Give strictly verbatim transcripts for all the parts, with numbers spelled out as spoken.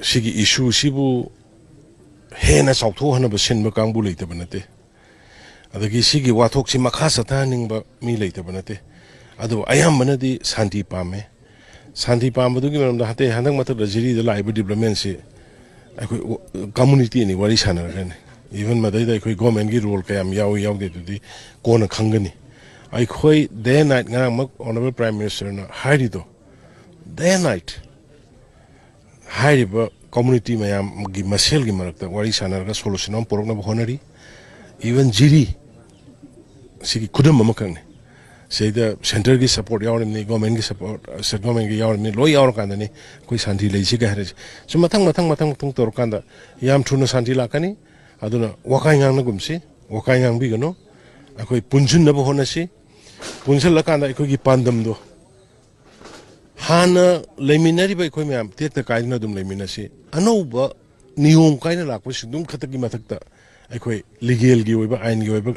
ꯁꯤꯒꯤ ꯏꯁꯨꯁꯤꯕꯨ ꯍꯦꯟꯅ ꯆꯥꯎꯊꯣꯛꯍꯟꯅꯕ ꯁꯤꯟꯕ ꯀꯥꯡꯕꯨ ꯂꯩꯇꯕ ꯅꯠꯇꯦ, ꯑꯗꯒꯤ ꯁꯤꯒꯤ ꯋꯥꯊꯣꯛꯁꯤ ꯃꯈꯥ ꯆꯠꯊꯍꯟꯅꯤꯡꯕ ꯃꯤ ꯂꯩꯇꯕ ꯅꯠꯇꯦ꯫ ꯑꯗꯨꯕꯨ ꯑꯌꯥꯝꯕꯅꯗꯤ ꯁꯥꯟꯇꯤ ꯄꯥꯝꯃꯦ꯫ ꯁꯥꯟꯇꯤ ꯄꯥꯝꯕꯗꯨꯒꯤ ꯃꯔꯝꯗ ꯍꯟꯗꯛ, ꯍꯟꯗꯛ ꯃꯊꯛꯇ ꯖꯤꯔꯤꯗ ꯂꯥꯛꯏꯕ ꯗꯤꯕ꯭ꯂꯞꯃꯦꯟꯁꯤ ꯑꯩꯈꯣꯏ ꯀꯝꯃꯨꯅꯤꯇꯤ ꯑꯅꯤ ꯋꯥꯔꯤ ꯁꯥꯟꯅꯔꯒꯅꯤ꯫ ꯏꯚꯟ ꯃꯗꯩꯗ ꯑꯩꯈꯣꯏ ꯒꯣꯔꯃꯦꯟꯒꯤ ꯔꯣꯜ ꯀꯌꯥꯝ ꯌꯥꯎꯏ ꯌꯥꯎꯗꯦ ꯑꯗꯨꯗꯤ ꯀꯣꯟꯅ ꯈꯪꯒꯅꯤ꯫ ꯑꯩꯈꯣꯏ ꯗꯦ ꯑꯦꯟ ꯅꯥꯏꯠ, ꯉꯔꯥꯡꯃꯛ ꯑꯣꯅꯔꯦꯕꯜ ꯄ꯭ꯔꯥꯏꯝ ꯃꯤꯅꯤꯁꯇꯔꯅ ꯍꯥꯏꯔꯤꯗꯣ, ꯗꯦ ꯑꯦꯟ ꯅꯥꯏꯠ ꯍꯥꯏꯔꯤꯕ ꯀꯝꯃꯨꯅꯤꯇꯤ ꯃꯌꯥꯝꯒꯤ ꯃꯁꯦꯜꯒꯤ ꯃꯔꯛꯇ ꯋꯥꯔꯤ ꯁꯥꯟꯅꯔꯒ ꯁꯣꯂꯨꯁꯟ ꯑꯃ ꯄꯨꯔꯛꯅꯕ ꯍꯣꯠꯅꯔꯤ꯫ ꯏꯚꯟ ꯖꯤꯔꯤ ꯁꯤꯒꯤ ꯈꯨꯗꯝ ꯑꯃꯈꯛꯅꯤ꯫ ꯁꯤꯗ ꯁꯦꯟꯇꯔꯒꯤ ꯁꯄꯣꯔꯠ ꯌꯥꯎꯔꯤꯕꯅꯤ, ꯒꯣꯔꯃꯦꯟꯒꯤ ꯁꯄꯣꯔꯠ, ꯁꯦꯟ-, ꯒꯣꯔꯃꯦꯟꯒꯤ ꯌꯥꯎꯔꯤꯕꯅꯤ, ꯂꯣꯏ ꯌꯥꯎꯔꯀꯥꯟꯗꯅꯤ ꯑꯩꯈꯣꯏ ꯁꯥꯟꯇꯤ ꯂꯩꯁꯤꯒ ꯍꯥꯏꯔꯤꯁꯦ꯫ ꯁꯨꯝ ꯃꯊꯪ, ꯃꯊꯪ, ꯃꯊꯪ, ꯃꯊꯪ ꯇꯧꯔꯀꯥꯟꯗ ꯌꯥꯝ ꯊꯨꯅ ꯁꯥꯟꯇꯤ ꯂꯥꯛꯀꯅꯤ꯫ ꯑꯗꯨꯅ ꯋꯥꯀꯥꯏ ꯉꯥꯡꯅꯒꯨꯝꯁꯤ, ꯋꯥꯀꯥꯏ ꯉꯥꯡꯕꯤꯒꯅꯨ꯫ ꯑꯩꯈꯣꯏ ꯄꯨꯟꯁꯤꯟꯅꯕ ꯍꯣꯠꯅꯁꯤ꯫ ꯄꯨꯟꯁꯤꯜꯂꯀꯥꯟꯗ ꯑꯩꯈꯣꯏꯒꯤ ꯄꯥꯟꯗꯝꯗꯣ, ꯍꯥꯟꯅ ꯂꯩꯃꯤꯟꯅꯔꯤꯕ ꯑꯩꯈꯣꯏ ꯃꯌꯥꯝ ꯇꯦꯛꯇ ꯀꯥꯏꯗꯅ ꯑꯗꯨꯝ ꯂꯩꯃꯤꯟꯅꯁꯤ꯫ ꯑꯅꯧꯕ ꯅꯤꯌꯣꯝ ꯀꯥꯏꯅ ꯂꯥꯛꯄꯁꯤꯡꯗꯨꯝ ꯈꯛꯇꯒꯤ ꯃꯊꯛꯇ ꯑꯩꯈꯣꯏ ꯂꯤꯒꯦꯜꯒꯤ ꯑꯣꯏꯕ, ꯑꯥꯏꯟꯒꯤ ꯑꯣꯏꯕ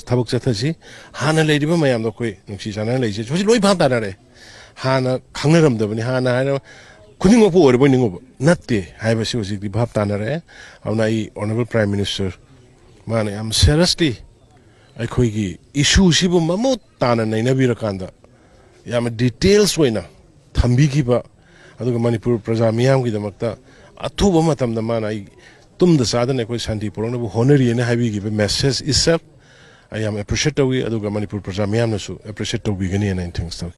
ꯊꯕꯛ ꯆꯠꯊꯁꯤ꯫ ꯍꯥꯟꯅ ꯂꯩꯔꯤꯕ ꯃꯌꯥꯝꯗꯣ ꯑꯩꯈꯣꯏ ꯅꯨꯡꯁꯤ ꯆꯥꯟꯅꯅ ꯂꯩꯁꯤ꯫ ꯍꯧꯖꯤꯛ ꯂꯣꯏ ꯚꯥꯞ ꯇꯥꯅꯔꯦ꯫ ꯍꯥꯟꯅ ꯈꯪꯅꯔꯝꯗꯕꯅꯤ, ꯍꯥꯟꯅ ꯍꯥꯏꯅ ꯈꯨꯗꯤꯡꯃꯛꯄꯨ ꯑꯣꯏꯔꯕꯣꯏ ꯅꯤꯡꯉꯨꯕ ꯅꯠꯇꯦ ꯍꯥꯏꯕꯁꯤ ꯍꯧꯖꯤꯛꯇꯤ ꯚꯥꯞ ꯇꯥꯅꯔꯦ꯫ ꯑꯗꯨꯅ ꯑꯩ ꯑꯣꯅꯔꯦꯕꯜ ꯄ꯭ꯔꯥꯏꯝ ꯃꯤꯅꯤꯁꯇꯔ, ꯃꯥꯅ ꯌꯥꯝ ꯁꯦꯔꯁꯂꯤ ꯑꯩꯈꯣꯏꯒꯤ ꯏꯁꯨꯁꯤꯕꯨ ꯃꯃꯨꯠ ꯇꯥꯅ ꯅꯩꯅꯕꯤꯔꯀꯥꯟꯗ, ꯌꯥꯝꯅ ꯗꯤꯇꯦꯜꯁ ꯑꯣꯏꯅ ꯊꯝꯕꯤꯈꯤꯕ, ꯑꯗꯨꯒ ꯃꯅꯤꯄꯨꯔ ꯄ꯭ꯔꯖꯥ ꯃꯤꯌꯥꯝꯒꯤꯗꯃꯛꯇ ꯑꯊꯨꯕ ꯃꯇꯝꯗ ꯃꯥꯅ ꯑꯩ ꯇꯨꯝꯗ ꯆꯥꯗꯅ ꯑꯩꯈꯣꯏ ꯁꯥꯟꯇꯤ ꯄꯨꯔꯛꯅꯕ ꯍꯣꯠꯅꯔꯤꯑꯅ ꯍꯥꯏꯕꯤꯈꯤꯕ ꯃꯦꯁꯦꯖ ꯏꯠꯁꯦꯜꯐ ꯑꯩ ꯌꯥꯝ ꯑꯦꯄ꯭ꯔꯤꯁꯤꯌꯦꯠ ꯇꯧꯏ, ꯑꯗꯨꯒ ꯃꯅꯤꯄꯨꯔ ꯄ꯭ꯔꯖꯥ ꯃꯤꯌꯥꯝꯅꯁꯨ ꯑꯦꯄ꯭ꯔꯤꯁꯤꯌꯦꯠ ꯇꯧꯕꯤꯒꯅꯤꯅ ꯑꯩꯅ ꯊꯦꯡꯛꯁ ꯇꯧꯏ꯫